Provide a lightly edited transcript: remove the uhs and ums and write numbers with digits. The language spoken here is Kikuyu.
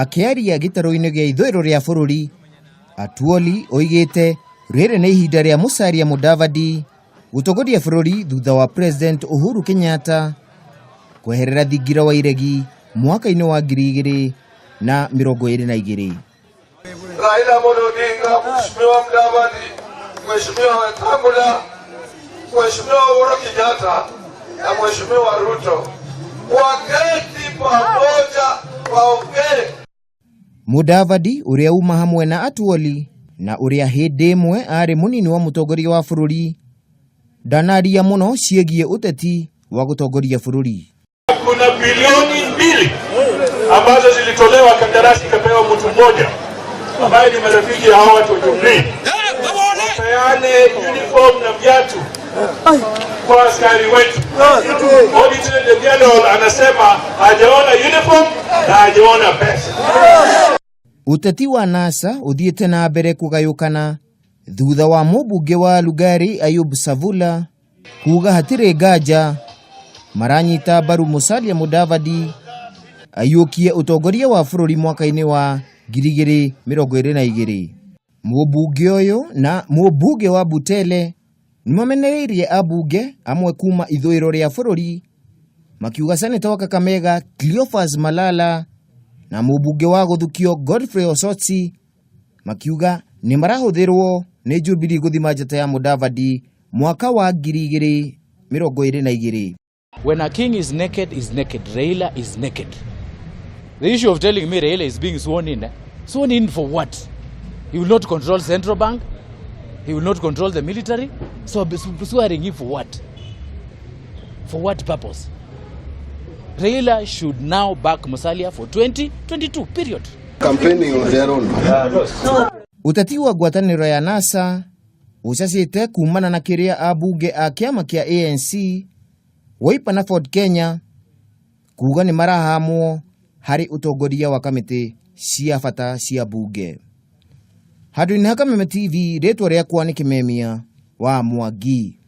Akĩaria gĩtarũ-inĩ gĩa ithũĩro rĩa bũrũri, Atwoli oigĩte rĩrĩ nĩ ihinda rĩa Musalia Mudavadi gũtongoria bũrũri thutha wa President Uhuru Kenyatta kweherera thingira wa iregi mwaka-inĩ wa 2022. Raila Amolo Odinga, Mheshimiwa Mudavadi, Mheshimiwa Wetangula, Mheshimiwa Uhuru Kenyatta na Mheshimiwa Ruto waketi pamoja waongee. Mudavadi ũrĩa uma hamwe na Atwoli na ũrĩa hĩndĩ ĩmwe arĩ mũnini wa mũtongoria wa bũrũri ndanaria mũno ciĩgiĩ ũteti wa gũtongoria bũrũri. Kuna bilioni 2 ambazo zilitolewa kandarasi ikapewa mtu mmoja ambaye ni marafiki ya hawa watu wa Jubilee, wapeane uniform na viatu kwa askari wetu. Auditor General anasema hajaona uniform na hajaona pesa. Ũteti wa NASA ũthiĩte na mbere kũgayũkana thutha wa mũmbunge wa Lugari Ayub Savula kuga hatirĩ nganja maranyita mbaru Musalia Mudavadi aiyũkie ũtongoria wa bũrũri mwaka-inĩ wa 2022. Mũmbunge ũyũ na mũmbunge wa Butele nĩmamenereirie ambunge amwe kuma ithũĩro rĩa bũrũri makiuga seneta wa Kakamega Cleophas Malala na mũmbunge wa Gũthukio Godfrey Osotsi makiuga nĩ marahũthĩrwo nĩ Jubilee gũthima njata ya Mudavadi mwaka wa 2022. When a king is naked, is naked. Raila is naked. The issue of telling me Raila is being sworn in, eh? Sworn in for what? He will not control central bank. He will not control the military. So swearing in for what? For what purpose? Raila should now back Musalia for 2022, period. Campaigning on their own. Ũteti wa ngwatanĩro ya NASA ũcacĩte kumana na kĩrĩa ambunge a kĩama kĩa ANC, Wiper na Ford Kenya kuga nĩ marahamwo harĩ ũtongoria wa kamĩtĩ cia bata cia bunge. Handũ-inĩ ha Kameme TV, rĩtwa rĩakwa nĩ Kĩmemia wa Mwangi.